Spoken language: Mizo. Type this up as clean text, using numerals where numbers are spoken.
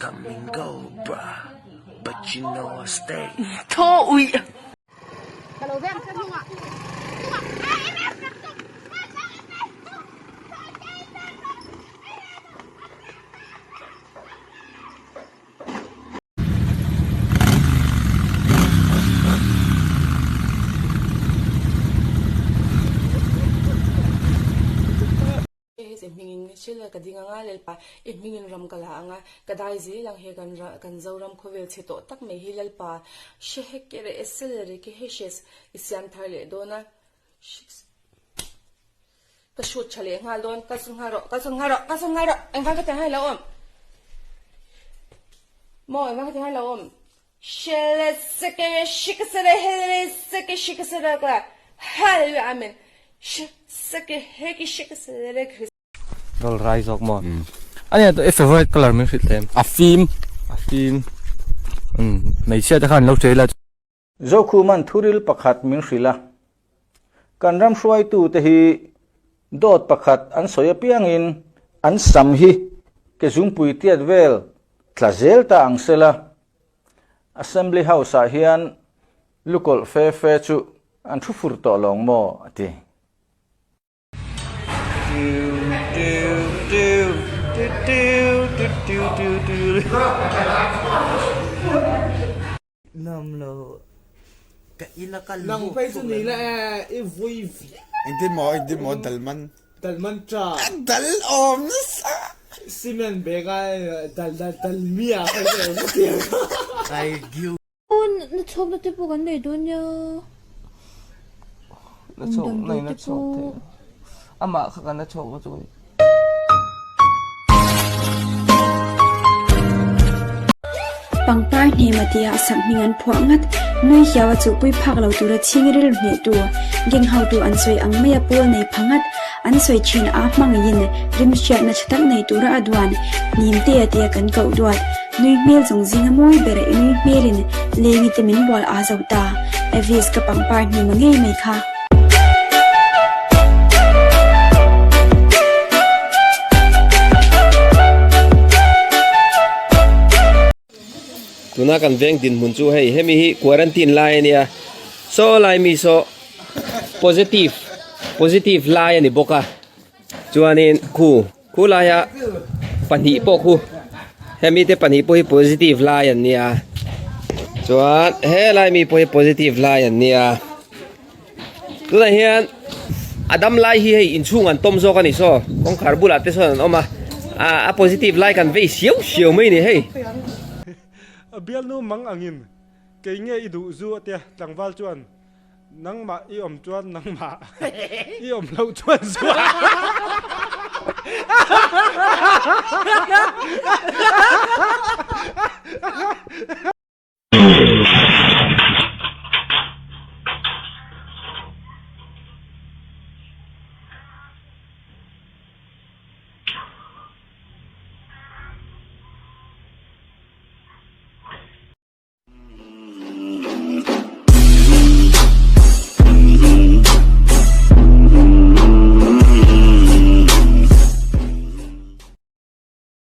Come and go bruh but you know I stay. Thaw uih. I hmingin Sheila ka ding anga Lalpa i hmingin ram ka la anga ka dai zel ang he kan kan Zoram khawvel chhe tawh tak mai hi Lalpa hre hek e reh e sel e rek e he hres i siam thar leh dawn a ka shoot tha leh nghal dawn kal sawn nghal rawh kal sawn nghal rawh kal sawn nghal rawh engvang ka ti hai lo awm maw engvang ka ti hai lo awm Shele seke shike sele hele seke shike sele kla hallelujah amen she seke heki shike sele kri Roll rai zawk maw? Ania to i favorite color min hrilh tlem. A fim. A fim. Um hmeichhia te khan lo ṭei la. Zokhuman thuril pakhat min hrilh a, kan ram hruaitute hi dawt pakhat an sawi apiangin an sam hi ke zungpui tiat vel tla zel ta ang sela, Assembly House-ah hian lukawlh fe fe chu an thu fur tawh lawng maw a ti. Nam lo ka ina ka lu Nang phei chu ni la e i vui viau. Engtin maw engtin maw dal man. Dal man tha. A dal awm nasa. Cement bag a dal dal dal mia kha chu eng ti ang. I give. Na chhawk na te pawh kan nei dawn nia. Na chhawk na in a chhawk thei a. Amah kha kan la chhawk lo chu ka ni. Pangpar hnema tia sak hming an phuah ngat. Nui hiau a chuhpui phak lo tura chhing rilru hnehtu, gang hotu an sawi ang maia pawl nei pha ngat. An sawi thin a hmangaihin rim hriatna tha tak nei tura a duan Nimtea tia kan koh duat. Nui hmel zawng zinga mawi ber i nui hmelin lengi te min bual aa zo ta. Avis ka pangpar hnema ngei mai kha. Tuna kan veng dinhmun chu hei hemi hi quarantine lai ania saw lai mi saw positive positive lai ani bawk a chuanin khu khu laia pahnih pawh khu hemi te pahnih pawh hi positive lai an nia chuan helai mi pawh hi positive lai an nia tunah hian a dam lai hi hei inchhung an tawm zawk a ni saw kawngkhar bulah te sawn an awm a ah a positive lai kan vei siau siau mai a ni hei. A bialnu mang angin kei nge i duh zu atia tlangval chuan nangmah i awm chuan nangmah i awm loh chuan zu.